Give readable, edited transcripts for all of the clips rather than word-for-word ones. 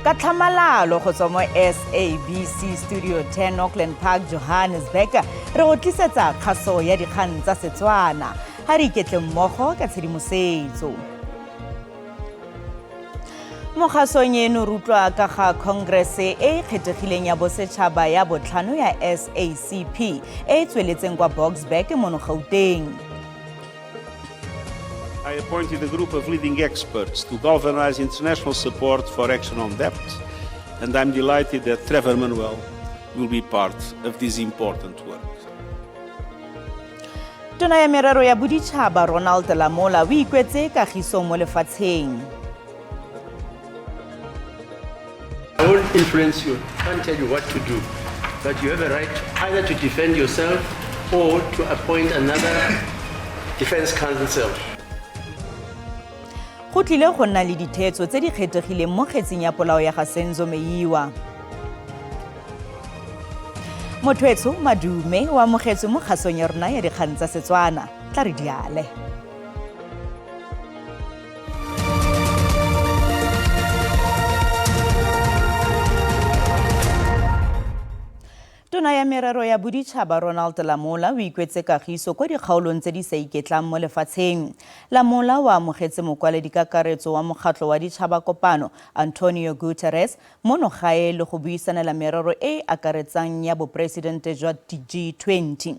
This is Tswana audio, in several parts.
Ka tlhamalalo go tswa mo SABC Studio 10 Auckland Park, Johannesburg, re go tlisetsa kgaso ya dikgang tsa Setswana. Ga re iketle mmogo ka tshedimosetso. Mo kgasong eno re utlwa ka ga Congress e e kgethegileng ya bosetšhaba ya botlhano ya SACP e e tsweletseng kwa Boksburg mono Gauteng. I appointed a group of leading experts to galvanize international support for action on debt, and I'm delighted that Trevor Manuel will be part of this important work. Tona ya merero ya boditšhaba Ronald Lamola o ikwetse kagiso mo lefatsheng. I won't influence you, can't tell you what to do, but you have a right either to defend yourself or to appoint another defense counsel. Go tlile go nna le ditheetso tse di kgethegileng mo kgetsing ya polao ya ga Senzo Meyiwa. Motho madume o amogetswe mo kgasong ya rona ya dikgang tsa Setswana. Tla re diale. Tona ya merero ya boditšhaba Ronald Lamola o ikwetse kagiso kwa dikgaolong tse di sa iketlang mo lefatsheng. Lamola o amogetse mokwaledi kakaretso wa mokgatlho wa ditšhaba kopano Antonio Guterres mono gae le go buisanela merero e e akaretsang ya boporesidente jwa G20.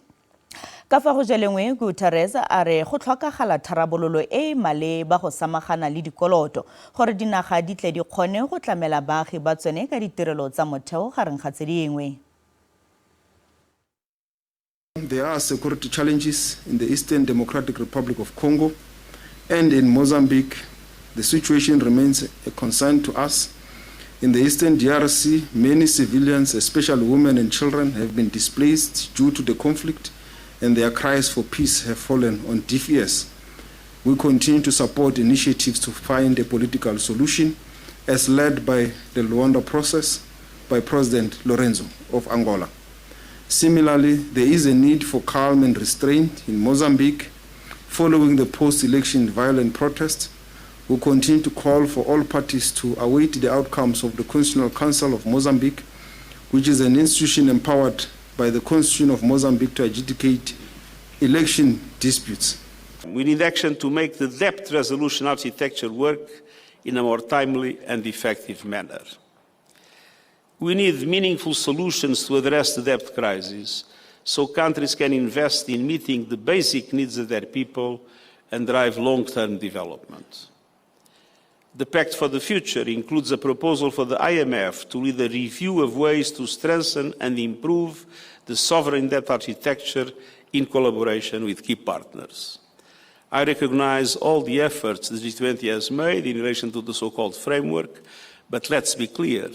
Ka fa go jelengwe Guterres a re go tlhokagala tharabololo e e maleba go samagana le dikoloto gore dinaga di tle di kgone go tlamela baagi ba tsone ka ditirelo tsa motheo gareng ga tse dingwe. There are security challenges in the Eastern Democratic Republic of Congo and in Mozambique. The situation remains a concern to us. In the Eastern DRC, many civilians, especially women and children, have been displaced due to the conflict, and their cries for peace have fallen on deaf ears. We continue to support initiatives to find a political solution, as led by the Luanda process by President Lourenço of Angola. Similarly, there is a need for calm and restraint in Mozambique following the post-election violent protests. We continue to call for all parties to await the outcomes of the Constitutional Council of Mozambique, which is an institution empowered by the Constitution of Mozambique to adjudicate election disputes. We need action to make the debt resolution architecture work in a more timely and effective manner. We need meaningful solutions to address the debt crisis so countries can invest in meeting the basic needs of their people and drive long-term development. The Pact for the Future includes a proposal for the IMF to lead a review of ways to strengthen and improve the sovereign debt architecture in collaboration with key partners. I recognize all the efforts the G20 has made in relation to the so-called framework, but let's be clear.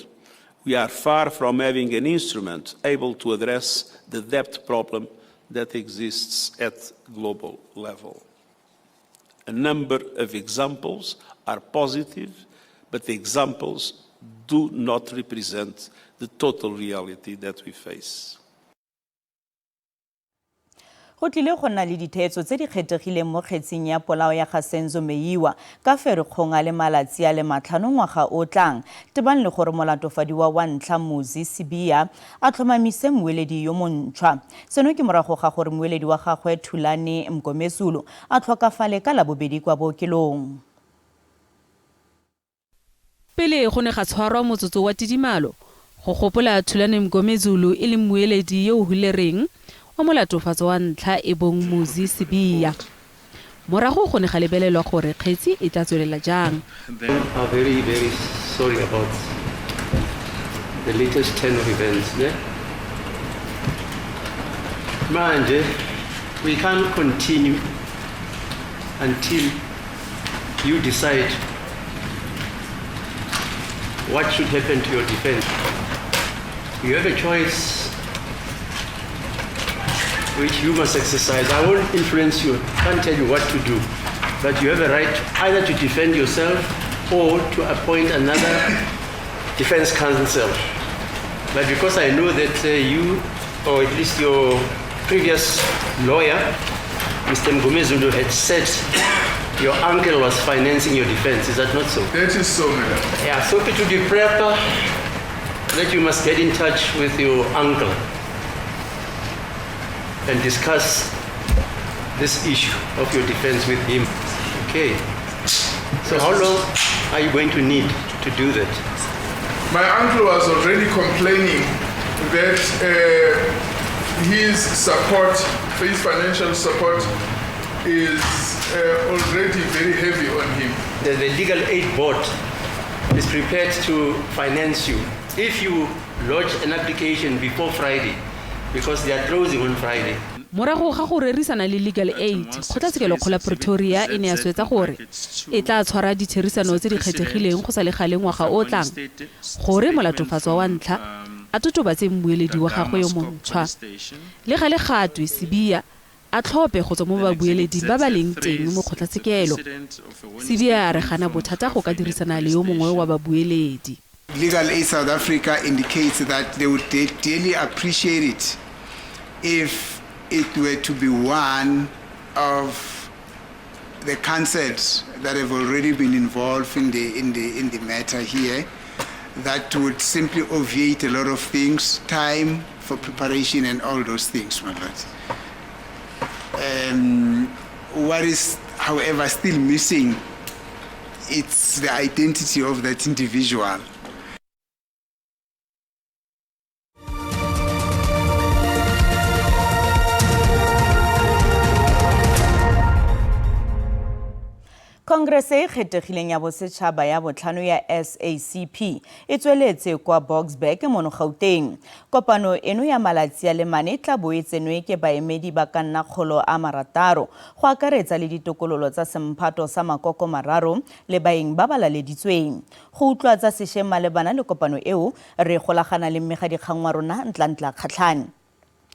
We are far from having an instrument able to address the debt problem that exists at global level. A number of examples are positive, but the examples do not represent the total reality that we face. Go tlile go nna le ditheetso tse di kgethegileng mo kgetsing ya polao ya ga Senzo Meyiwa ka Ferikgong a le malatsi a le 5 ngwaga o tlang, tebang le gore molatofadiwa wa ntlha Muzi Sibiya a tlhomamise mmueledi yo montšhwa. Seno ke morago ga gore mmueledi wa gagwe Thulani Mngomezulu a tlhokafale ka Labobedi kwa bookelong. Pele go ne ga tshwarwa motsotso wa tidimalo go gopola Thulani Mngomezulu e le mmueledi yo o hulereng wa molatofatso wa ntlha e bong Muzi Sibiya. Morago go ne ga lebelelwa gore kgetsi e tla tswelela jang. I'm very, very sorry about the latest turn of events. Ne? Manje, we can't continue until you decide what should happen to your defense. You have a choice which you must exercise. I won't influence you, can't tell you what to do, but you have a right either to defend yourself or to appoint another defense counsel. But because I know that you, or at least your previous lawyer, Mr. Mngomezulu, had set Your uncle was financing your defense, is that not so? That is so, madam. Yeah, so it would be proper that you must get in touch with your uncle and discuss this issue of your defense with him. Okay. So how long are you going to need to do that? My uncle was already complaining that his support, his financial support, is already very heavy on him. The Legal Aid Board is prepared to finance you if you lodge an application before Friday, because they are closing on Friday. Morago ga go rerisana le Legal Aid, Kgotlatshekelo-kgolo ya Pretoria e ne ya swetsa gore e tla tshwara ditherisano tse di kgethegileng go sa le gale ngwaga o o tlang gore molatofatswa wa ntlha a totobatse mmueledi wa gagwe yo montšhwa. Le gale gatwe Sibiya a tlhophe go tswa mo babueleding ba ba leng teng mo kgotlatshekelo. Sibiya a re gana bothata go ka dirisana le yo mongwe wa babueledi. Legal Aid South Africa indicates that they would dearly appreciate it if it were to be one of the counsels that have already been involved in the matter here. That would simply obviate a lot of things, time for preparation and all those things, my lord. What is, however, still missing, it's the identity of that individual. Congress e kgethegileng ya bosetšhaba ya botlhano ya SACP e tsweletse kwa Boksburg mono Gauteng. Kopano eno ya malatsi a le mane e tla bo e tsenwe ke baemedi ba ka nna 600, go akaretsa le ditokololo tsa semphato sa makoko mararo le baeng ba ba laleditsweng. Go utlwa tsa sešweng malebana le kopano eo, re golagana le mmegadikgang wa rona Ntlantla Kgatlhane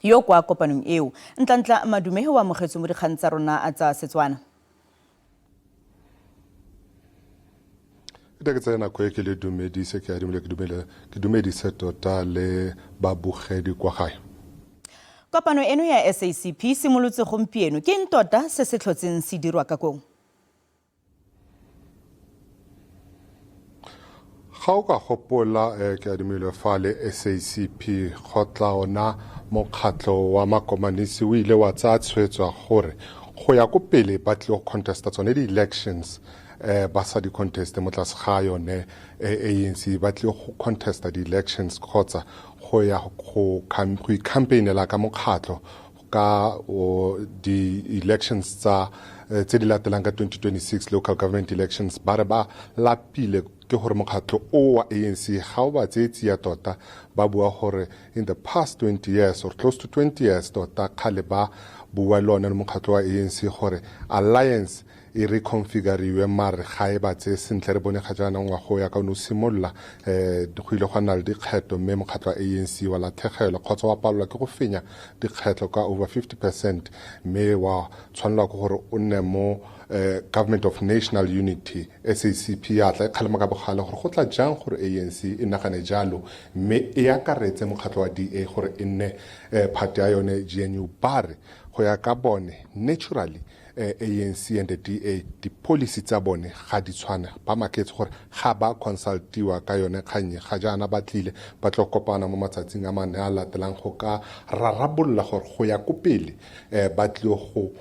yo kwa kopanong eo. Ntlantla, madume, o amogetswe mo dikgang tsa rona tsa Setswana. Ke tsaya nako e ke le dumedise, ke adimile, ke dumele, ke dumedise tota le babogedi kwa gae. Kopano eno ya SACP simolotse gompieno. Ke eng tota se se tlhotseng se dirwa ka kong? Ga o ka gopola, ke adimile, fa le SACP kgotla ona mokgatlho wa makomanisi o ile wa tsaya tshwetso gore go ya ko pele ba tlile go contesta tsone di-elections, ba sa di-conteste mo tlase ga yone ANC, ba tlile go contesta di-elections kgotsa go ya go icampaignela ka mokgatlho ka di-elections tsa tse di latelang ka 2026 local government elections. Ba re ba lapile ke gore mokgatlho o wa ANC ga o ba tseye tsia tota. Ba bua gore in the past 20 years or close to 20 years tota kgale ba bua le one le mokgatlho wa ANC gore alliance e reconfiguriwe, mare ga e ba tseye sentle. Re bone ga jaana ngwago ya ka o ne o simolola, go ile gwa nna le dikgetho mme mokgatlho wa ANC wa latlhegelwa kgotsa wa palelwa ke go fenya dikgetlho ka over 50%, mme wa tshwanelwa ke gore o nne mo government of national unity. SACP ya tla e kgalema ka bogale gore go tla jang gore ANC e nagane jalo mme e akaretse mokgatlho wa DA gore e nne party ya yone GNU. Ba re go ya ka bone, naturally, ANC and the DA di-policy tsa bone ga di tshwane. Ba maketse gore ga ba consultiwa ka yone kgannye. Ga jaana ba tlile ba tlo kopana mo matsatsing a mane a latelang go ka rarabolola gore go ya ko pele ba tlile go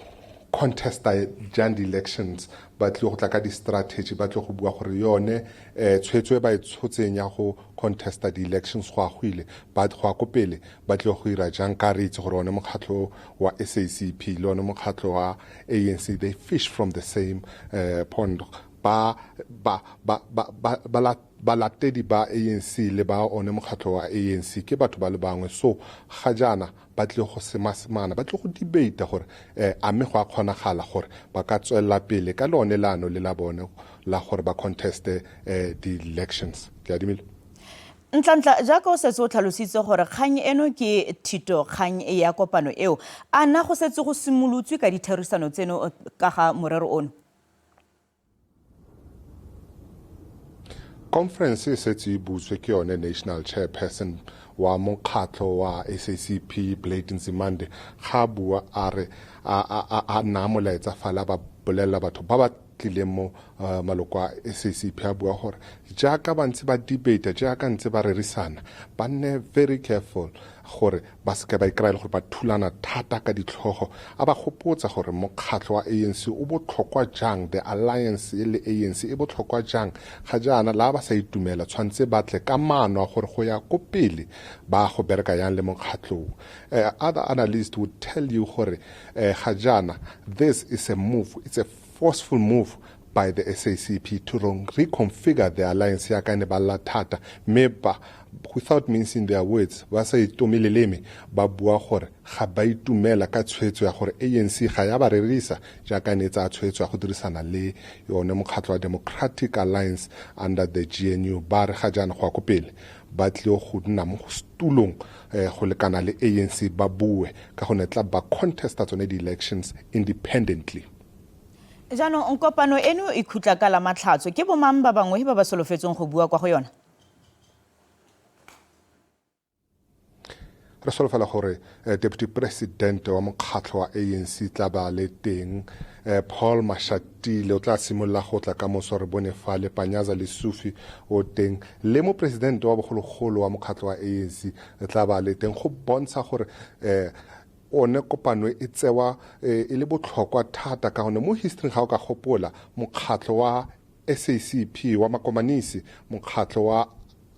contesta jang di-elections, ba tlile go tla ka di-strategy, ba tlile go bua gore yone tshwetso e ba e tshotseng ya go contesta di-elections go a go ile ba go ya ko pele ba tlile go ira jang, ka re itse gore one mokgatlho wa SACP le one mokgatlho wa ANC, they fish from the same pond. Ba balatedi ba ANC le ba one mokgatlho wa ANC ke batho ba le bangwe. So ga jaana ba tlile go semasemana, ba tlile go debate gore a mme go a kgonagala gore ba ka tswelela pele ka lone leano le la bone la gore ba conteste di-elections. Ke adimile. Ntlantla, jaaka o setse o tlhalositse gore kgang eno ke thito kgang ya kopano eo, a na go setse go simolotswe ka ditherisano tseno ka ga morero ono? Conference e setse e butswe ke yone national chairperson wa mokgatlho wa SACP, Blade Nzimande. Ga bua a re a naya molaetsa fala, ba bolelela batho ba ba tlileng mo maloko a SACP a bua gore jaaka ba ntse ba debate, jaaka ntse ba rerisana, ba nne very careful gore ba seke ba ikry-a le gore ba thulana thata ka ditlhogo. A ba gopotsa gore mokgatlho wa ANC o botlhokwa jang, the alliance e le ANC e botlhokwa jang. Ga jaana la ba sa itumela, tshwanetse ba tle ka maano a gore go ya ko pele ba go bereka yang le mokgatlhong. Other analysts would tell you gore ga jaana this is a move, it's a forceful move by the SACP to reconfigure the alliance ya ka ne ba lla thata, mme ba, without mincing their words, ba sa itome leleme, ba bua gore ga ba itumela ka tshwetso ya gore ANC ga ya ba rerisa jaaka ne e tsaya tshwetso ya go dirisana le yone mokgatlho wa Democratic Alliance under the GNU. Ba re ga jaana go ya ko pele ba tlile go nna mo setulong go lekana le ANC, ba bue ka gonne tla ba contesta tsone di-elections independently. Jaanong kopano eno e khutla ka la Matlhatso. Ke bomang ba bangwe ba ba solofetsweng go bua kwa go yona? Re solofela gore deputy president wa mokgatlho wa ANC tla ba le teng, Paul Mashatile o tla simolola go tla ka moso. Re bone fa le Panyaza Lesufi o teng, le mopresidente wa bogologolo wa mokgatlho wa ANC tla ba le teng, go bontsha gore one kopano e tsewa e le botlhokwa thata, ka gonne mo history ga o ka gopola mokgatlho wa SACP wa makomanisi, mokgatlho wa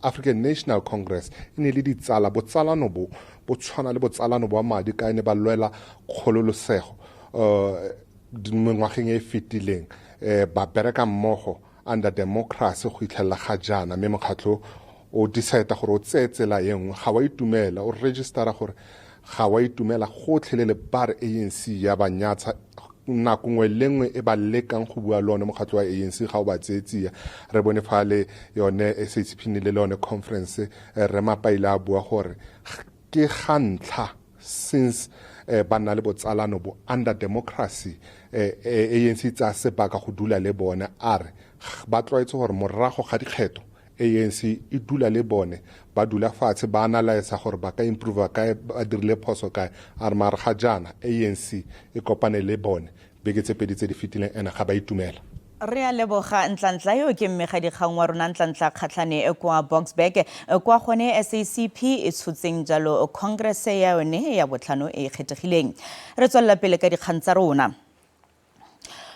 African National Congress e ne le ditsala. Botsalano bo bo tshwana le botsalano ba madi, ka ne ba lwela kgololosego mengwageng e e fetileng, ba bereka mmogo under democracy go itlhelela ga jaana. Mme mokgatlho o decide gore o tseye tsela e nngwe, ga wa itumela, o registera gore ga wa itumela gotlhelele. Ba re ANC ya ba nyatsa nako nngwe le nngwe e ba lekang go bua le one mokgatlho wa ANC, ga o ba tseetsia. Re bone fa le yone SACP ne le yone conference, re Mapaile a bua gore ke ga ntlha since ba nna le botsalano bo under democracy, ANC tsaya sebaka go dula le bone. A re ba tlwaetse gore morago ga dikgetho ANC e dula le bone, ba dula fatshe, ba analysa gore ba ka improve kae, ba dirile phoso kae. A re mare ga jaana ANC e kopane le bone beke tse pedi tse di fetileng, ene ga ba itumela. Re a leboga, Ntlantla. Yo ke mmegadikgang wa rona Ntlantla Kgatlhane kwa Boksburg, kwa gone SACP e tshotseng jalo congress ya yone ya botlhano e e kgethegileng. Re tswelela pele ka dikgang tsa rona.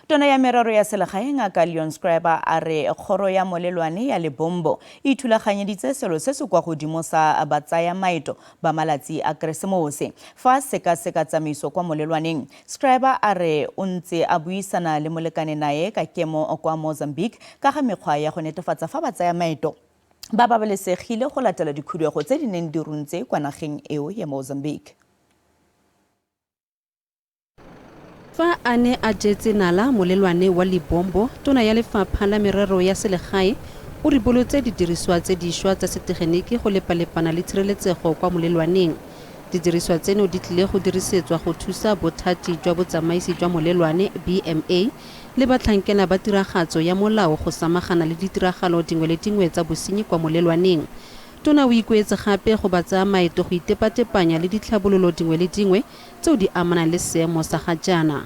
Tona ya merero ya selegae, Ngaka Leon Schreiber, a re kgoro ya molelwane ya Lebombo e ithulaganyeditse selo se se kwa godimo sa batsaya maeto ba malatsi a Keresemose. Fa sekaseka tsamaiso kwa molelwaneng, Schreiber a re o ntse a buisana le molekane nae ka kemo kwa Mozambique ka ga mekgwa ya go netefatsa fa batsaya maeto ba babalesegile go latela dikhuduego tse di neng di runtse kwa nageng eo ya Mozambique. Fa a ne a jetse nala molelwane wa Lebombo, tona ya lefapha la merero ya selegae o ribolotse didiriswa tse dišwa tsa setegeniki go lepalepana le tshireletsego kwa molelwaneng. Didiriswa tseno di tlile go dirisetswa go thusa bothati jwa botsamaisi jwa molelwane, BMA, le batlhankela ba tiragatso ya molao go samagana le ditiragalo dingwe le dingwe tsa bosenyi kwa molelwaneng. Tona o ikuetse gape go ba tsaya maeto go itepatepanya le ditlhabololo dingwe le dingwe tseo di amanang le seemo sa ga jaana.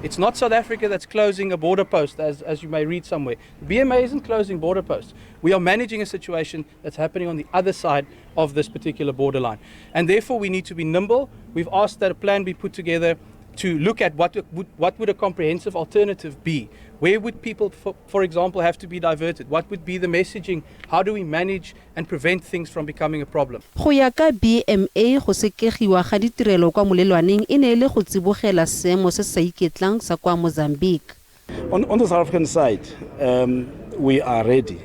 It's not South Africa that's closing a border post, as you may read somewhere. BMA isn't closing border posts. We are managing a situation that's happening on the other side of this particular borderline. And therefore, we need to be nimble. We've asked that a plan be put together to look at what would a comprehensive alternative be. Where would people, for example, have to be diverted? What would be the messaging? How do we manage and prevent things from becoming a problem? Go ya ka BMA, go sekegiwa ga ditirelo kwa molelwaneng e ne e le go tsibogela seemo se se sa iketlang sa kwa Mozambique. On the South African side, we are ready.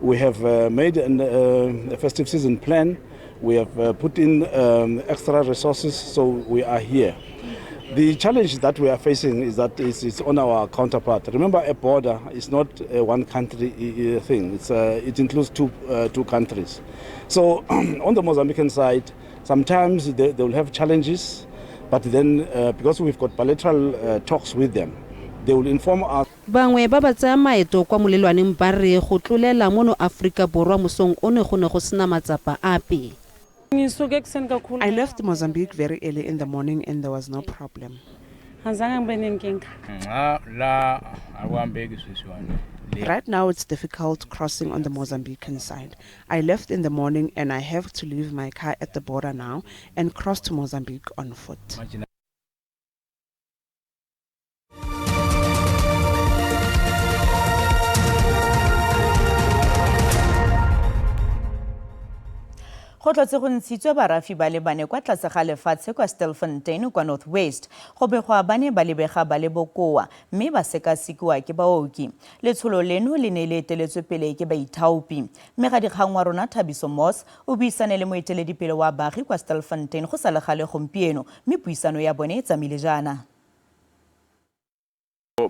We have made a festive season plan. We have put in extra resources, so we are here. The challenge that we are facing is that it's on our counterpart. Remember, a border is not a one country thing. It includes two countries. So on the Mozambican side, sometimes they will have challenges, but then because we've got bilateral talks with them, they will inform us. Bangwe ba ba tsaya maeto kwa molelwaneng ba re go tlolela mono Aforika Borwa mosong o ne go ne go sena matsapa ape. I left Mozambique very early in the morning and there was no problem. Angizange ngibe nenkinga. Cha la akuhambeki sisi wami. Right now it's difficult crossing on the Mozambican side. I left in the morning and I have to leave my car at the border now and cross to Mozambique on foot. Go tlotse go ntshitswe barafi ba le bane kwa tlase ga lefatshe kwa Stilfontein kwa North West. Go begwa ba ne ba lebega ba le bokoa mme ba sekasekiwa ke baoki. Letsholo leno le ne le eteletswe pele ke baithaopi. Mme ga dikgang wa rona Thabiso Moss o buisane le moeteledipele wa baagi kwa Stilfontein go sa le gale gompieno mme puisano ya bone e tsamaile jaana.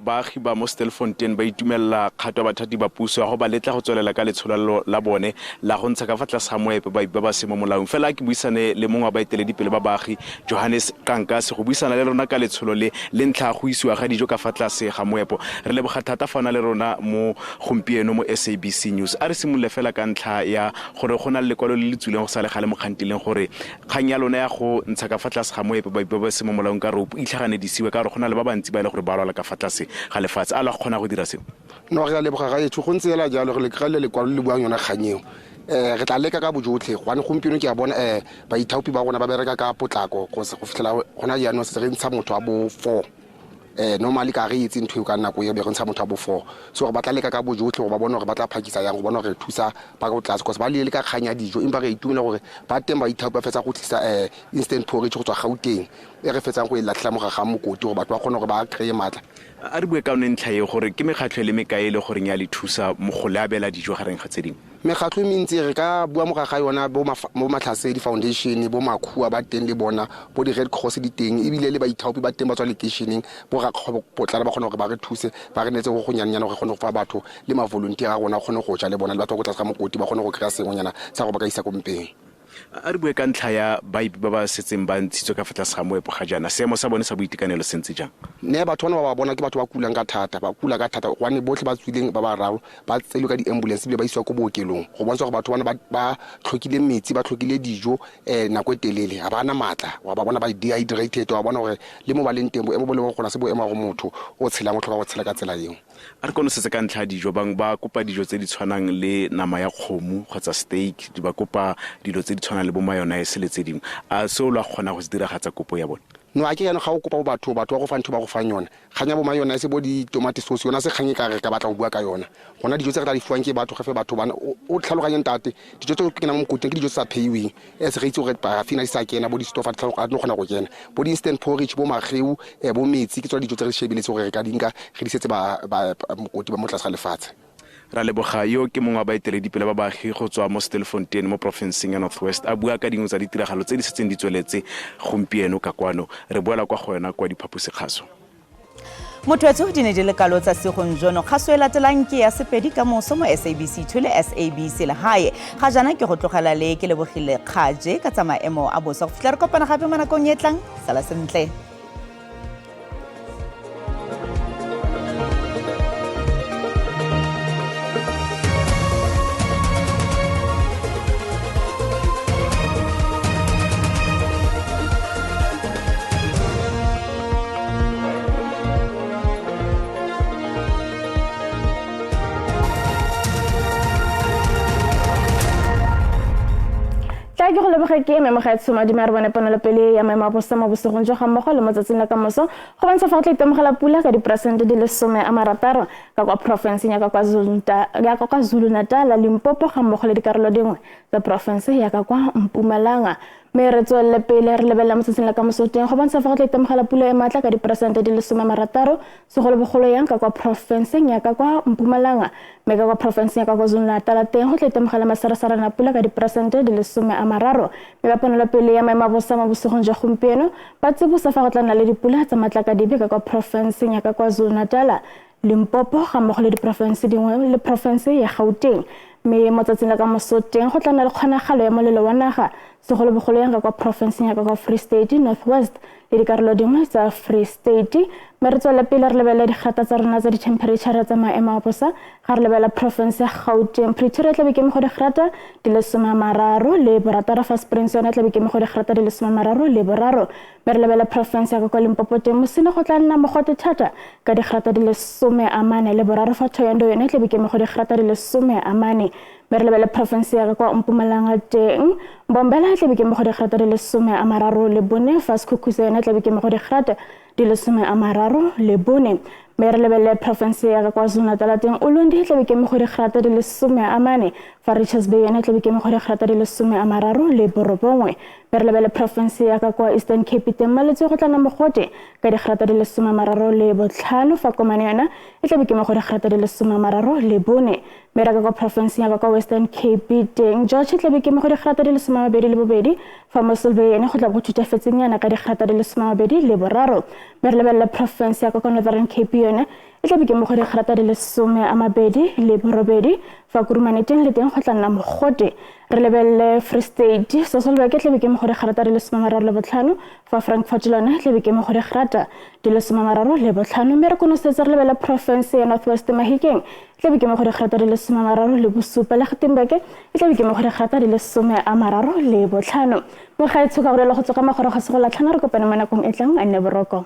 Baagi ba mo Stilfontein ba itumelela kgato ya bathati ba puso ya go ba letla go tswelela ka letsholo la bone la go ntsha ka fa tlase ga moepo ba ba se mo molaong. Fela ke buisane le mongwe wa baeteledipele ba baagi, Johannes Kankase, go buisana le rona ka letsholo le le ntlha go isiwa ga dijo ka fa tlase ga moepo. Re leboga thata fa o na le rona mo gompieno mo SABC News. A re simolole fela ka ntlha ya gore go na le lekwalo le le tswileng go sa le gale mo kgantileng gore kgang ya lona ya go ntsha ka fa tlase ga moepo ba ba se mo molaong ka rope e itlhaganedisiwe ka gore go na le ba bantsi ba e le gore ba lwala ka fa tlase ga lefatshe. A la go kgona go dira seo? No, re a leboga gaetsho, go ntse fela jalo, re le kry-ile lekwalo le le buang yona kgang eo. Re tla leka ka bojotlhe gobane gompieno ke a bona baithaopi ba rona ba bereka ka potlako go fitlhela gona jaanong setse re ntsha motho wa bo 4. Normally ka re itse ntho eo ka nako e be re ntsha motho wa bo 4. So re batla leka ka bojotlhe gore ba bone gore ba tla phakisa yang go bona gore re thusa ba ko tlase, cause ba le ka kgang ya dijo, empa re itumela gore ba teng baithaopi ba fetsa go tlisa instant porridge go tswa Gauteng e re fetsang go e latlhela mo gare ga mokoti gore batho ba kgone gore ba kry-e maatla. A re bue ka yone ntlha e gore ke mekgatlho e le mekae e le goreng ya le thusa mo go le abela dijo gareng ga tse dingwe? Mekgatlho e mentsi re ka bua mo gare ga yona, bo Matlhasedi Foundation, bo Makhua ba teng le bona, bo di-Red Cross di teng, ebile le baithaopi ba teng ba tswa lekeisheneng, bo rakgwebo potlana ba kgone gore ba re thuse, ba re neetse go gonyanenyana gore re kgone go fa batho le ma-volunteer a rona kgone go ja le bona, le batho ba ko tlase ga mokoti ba kgone go kry-a sengwenyana sa gore ba ka isa ko mpeng. A re bue ka ntlha ya baipi ba ba setseng ba ntshitswe ka fa tlase ga moepo ga jaana, seemo sa bone sa boitekanelo se ntse jang? Ne batho bana ba ba bona ke batho ba kulang ka thata, ba kula ka thata gobane botlhe ba tswileng ba bararo ba tseilwe ka di-ambulance ebile ba isiwa ko bookelong, go bontsha gore batho bana ba tlhokile metsi, ba tlhokile dijo nako e telele, ga ba na maatla, wa ba bona ba dehydrated, wa bona gore le mo ba leng teng boemo bo leng gona se boemo go motho o tshelang o tlhoka go tshela ka tsela eo. A re konosetse ka ntlha ya dijo, bangwe ba kopa dijo tse di tshwanang le nama ya kgomo kgotsa steak, ba kopa dilo tse di tshwanang le bo mayonnaise le tse dingwe. A seo lo a kgona go se diragatsa kopo ya bone? No, a ke jaanong ga o kopa bo batho, batho ba go fa ntho ba go fang yona. Kgang ya bo mayonnaise, bo ditomate sauce, yona se kgang e ka re ka batla go bua ka yona. Gona dijo tse re tla di fiwang ke batho, ge fe batho bana, o tlhaloganye ntate, dijo tse ke kenang mo mokoting ke dijo tse sa pheiweng. As re itse gore parafina di sa kena, bo di-stove ga di no kgona go kena. Bo di-instant porridge, bo mageu, bo metsi, ke tsona dijo tse re shebeletse gore re ka di nka, re di setse ba mokoti ba mo tlase ga lefatshe. Ra leboga yo ke mongwe wa baeteledipele ba baagi go tswa mo Stilfontein mo porofenseng ya North West, a bua ka dingwe tsa ditiragalo tse di setseng di tsweletse gompieno ka kwano. Re boela kwa go yona kwa diphaposikgaso. Motho di ne di le kalo tsa segong jono. Kgaso e latelang ke ya Sepedi ka moso mo SABC 2 le SABC Lehae. Ga jaana ke go tlogela le ke lebogile Kgaje ka tsa maemo a bosa. Go fitlha re kopana gape mo nakong e tlang, sala sentle. Tla ke go leboge ke eme mogaetsho madime a re bone ponelopele ya maemo a bosa mo bosigong jo ga mmogo le mo tsatsing la kamoso go bontsha fa go tla itemogela pula ka diperesente di le 60 ka kwa porofenseng ya ka kwa KwaZulu-Natal, Limpopo ga mmogo le dikarolo dingwe tsa porofense ya ka kwa Mpumalanga. Mme re tswelele pele re lebelela mo tsatsing la kamoso teng go bontsha fa go tla itemogela pula e maatla ka diperesente di le 60 segolobogolo yang ka kwa porofenseng ya ka kwa Mpumalanga. Mme ka kwa porofenseng ya ka KwaZulu-Natal teng go tla itemogela maserasarana pula ka diperesente di le 30. Mme ba ponelopele ya maemo a bosa mo bosigong jwa gompieno ba tsibosa fa go tla nna le dipula tsa matlakadibe ka kwa porofenseng ya ka KwaZulu-Natal, Limpopo ga mmogo le diporofense dingwe le porofense ya Gauteng. Mme mo tsatsing la kamoso teng go tla nna le kgonagalo ya molelo wa naga Segolobogolo yang ka kwa porofenseng ya ka kwa Free State, North West le dikarolo dingwe tsa Free State. Mme re tswele pele re lebelele digrata tsa rona tsa di-temperature tsa maemo a bosa. Ga re lebelela porofense ya Gauteng, Pretoria tlabe ke mo go digrata di le 36 fa Springs yone tlabe ke mo go digrata di le 33. Mme re lebelela porofense ya ka kwa Limpopo teng, Mosina go tla nna mogote thata ka digrata di le 43 fa Thohoyandou yone tlabe ke mo go digrata di le 14. Mme re lebelele porofense ya ka kwa Mpumalanga teng, Mbombela tlabe ke mo go digrata di le 34 fa Sekhukhuse yone tlabe ke mo go digrata di le 34. Mme re lebelele porofense ya ka KwaZulu-Natal teng, Ulundi tlabe ke mo go digrata di le 14 fa Richards Bay yone tlabe ke mo go digrata di le 39. Mme re lebelele porofense ya ka kwa Eastern Cape teng, Maletse go tla nna mogote ka digrata di le 35 fa Komane yona e tlabe ke mo go digrata di le 34. Mme re ka kwa porofenseng ya ka kwa Western Cape teng, George tlabe ke mo go digrata di le 22 fa Mossel Bay yone go tla go thutafetsenyana ka digrata di le 23. Mme re lebelela porofense ya ka kwa Northern Cape yone e tlabe ke mo go digrata di le 28 fa Kurumane teng le teng go tla nna mogote. Re lebelele Free State, Sasolburg tlabe ke mo go digrata di le 35 fa Frankfurt lone tlabe ke mo go digrata di le 35. Mme re konosetse re lebelele porofense ya North West, Mahikeng tlabe ke mo go digrata di le 37, le Gatenberg e tlabe ke mo go digrata di le 35. Mogaetsho ka gore le go tsoga magoro ga se go latlhana, re kopane mo nakong e tlang, a nne boroko.